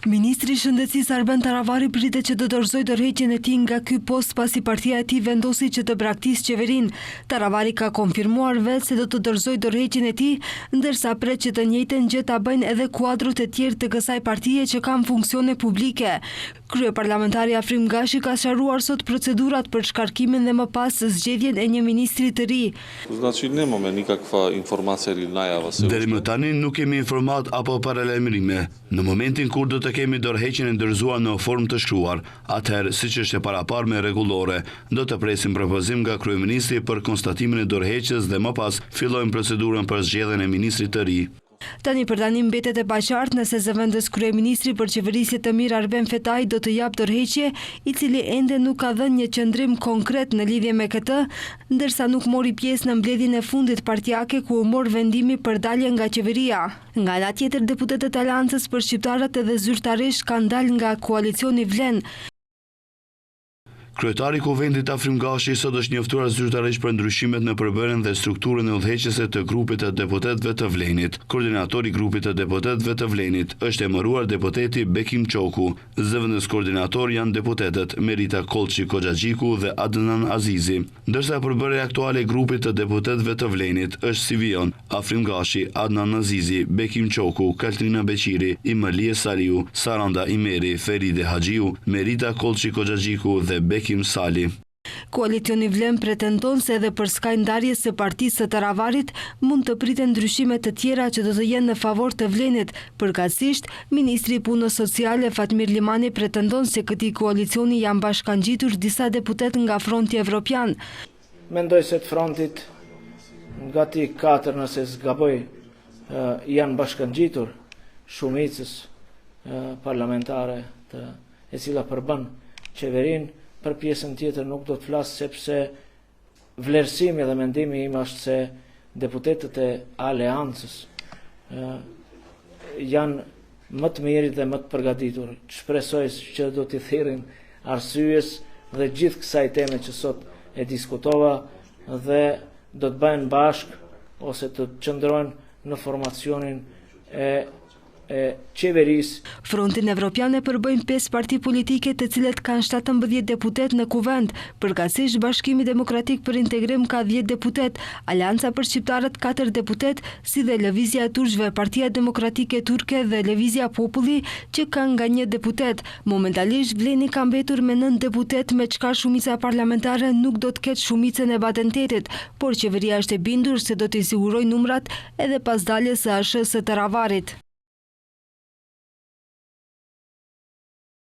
Ministri i Shëndetësisë Arben Taravari pritet që të dorëzojë dorëheqjen e tij nga ky post pasi partia e tij vendosi që të braktisë qeverinë. Taravari ka konfirmuar vetë se do të dorëzojë dorëheqjen e tij, ndërsa pret që të njëjtën gjë ta bëjnë edhe kuadrot e tjerë të kësaj partie që kanë funksione publike. Kryeparlamentari Afrim Gashi ka sqaruar sot procedurat për shkarkimin dhe më pas zgjedhjen e një ministri të ri. Znači nemame nikakva informacija ili najava se Deri më tani nuk kemi informatë apo paralajmërime. Në momentin kur do të kemi dorëheqjen e dorëzuar në formë të shkruar, atëherë, siç është e paraparë me rregullore, do të presim propozim nga kryeministri për konstatimin e dorëheqjes dhe më pas fillojmë procedurën për zgjedhjen e ministrit të ri. Tani për tani mbetet e paqartë nëse zëvendëskryeministri për qeverisje të mirë Arben Fetai do të japë dorëheqje, i cili ende nuk ka dhënë një qëndrim konkret në lidhje me këtë, ndërsa nuk mori pjesë në mbledhjen e fundit partiake ku u mor vendimi për dalje nga qeveria. Nga ana tjetër deputetët e Aleancës për Shqiptarët edhe zyrtarisht kanë dalë nga koalicioni Vlen. Kryetari i Kuvendit Afrim Gashi sot është njoftuar zyrtarisht për ndryshimet në përbërjen dhe strukturën e udhëheqëse të grupit të deputetëve të Vlenit. Koordinator i grupit të deputetëve të Vlenit është emëruar deputeti Bekim Qoku. Zëvendëskoordinator janë deputetët Merita Kollçi Koxhaxhiku dhe Adnan Azizi. Ndërsa përbërja aktuale e grupit të deputetëve të Vlenit është si vijon, Afrim Gashi, Adnan Azizi, Bekim Qoku, Kaltrina Beqiri, Imërlie Saliu, Saranda Imeri, Feride Haxhiu, Merita Kollçi Koxhaxhiku dhe Bekim Sali. Koalicioni Vlen pretendon se edhe përskaj ndarjes së partisë së Taravarit mund të priten ndryshime të tjera që do të jenë në favor të Vlenit, përkatësisht, Ministri i Punës Sociale, Fatmir Limani pretendon se këtij koalicioni janë bashkangjitur disa deputetë nga Fronti Evropian. Mendoj se të frontit gati 4 nëse s'gaboj janë bashkangjitur shumicës parlamentare të e cila përbën qeverinë, për pjesën tjetër nuk do të flas sepse Vlerësimi dhe mendimi im është se deputetët e Aleancës janë më të mirit dhe më të përgatitur. Shpresoj që do t'i thirrin arsyes dhe gjithë kësaj teme që sot e diskutova dhe do të bëhen bashkë ose të qëndrojnë në formacionin e e qeverisë. Frontin Evropian e përbëjnë pesë parti politike të cilët kanë 17 deputetë në Kuvend, përkatësisht Bashkimi Demokratik për Integrim ka 10 deputetë, Aleanca për Shqiptarët 4 deputetë, si dhe Lëvizja e Turqve, Partia Demokratike Turke dhe Lëvizja Populli që kanë nga një deputet. Momentalisht Vleni ka mbetur me 9 deputetë me çka shumica parlamentare nuk do të ketë shumicën e Badentetit, por qeveria është e bindur se do t'i sigurojë numrat edhe pas daljes së ASH-së së Taravarit.